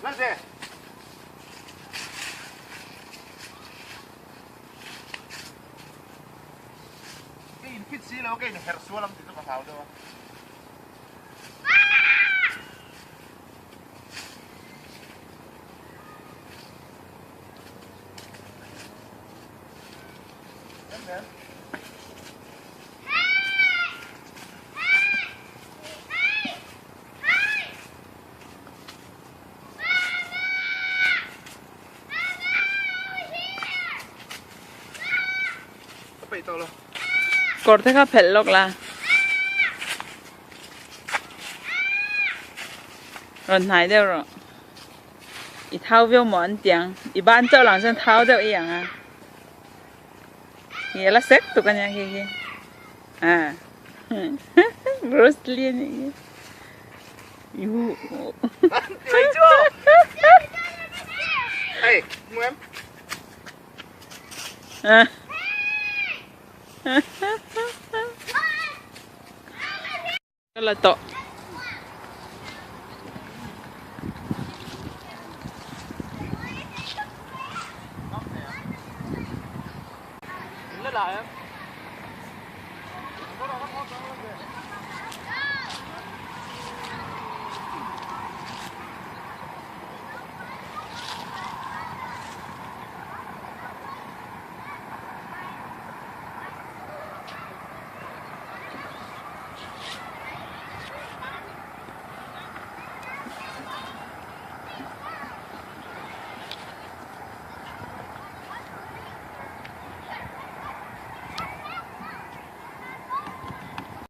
Lalze. Ka in fit si lo ka in her sual ang tih chu ka hlau deuh a. Kawr te kha phelh lawk la. Rawn hnai deuh rawh. I thau viau maw an ti ang. I ban chauh lang chuan thau deuh i ang a. I la sek tuk a nia khi khi. À. Bruce Lee a nih khi. Ihu. Hey, mu em. Ka la tawh. La la em.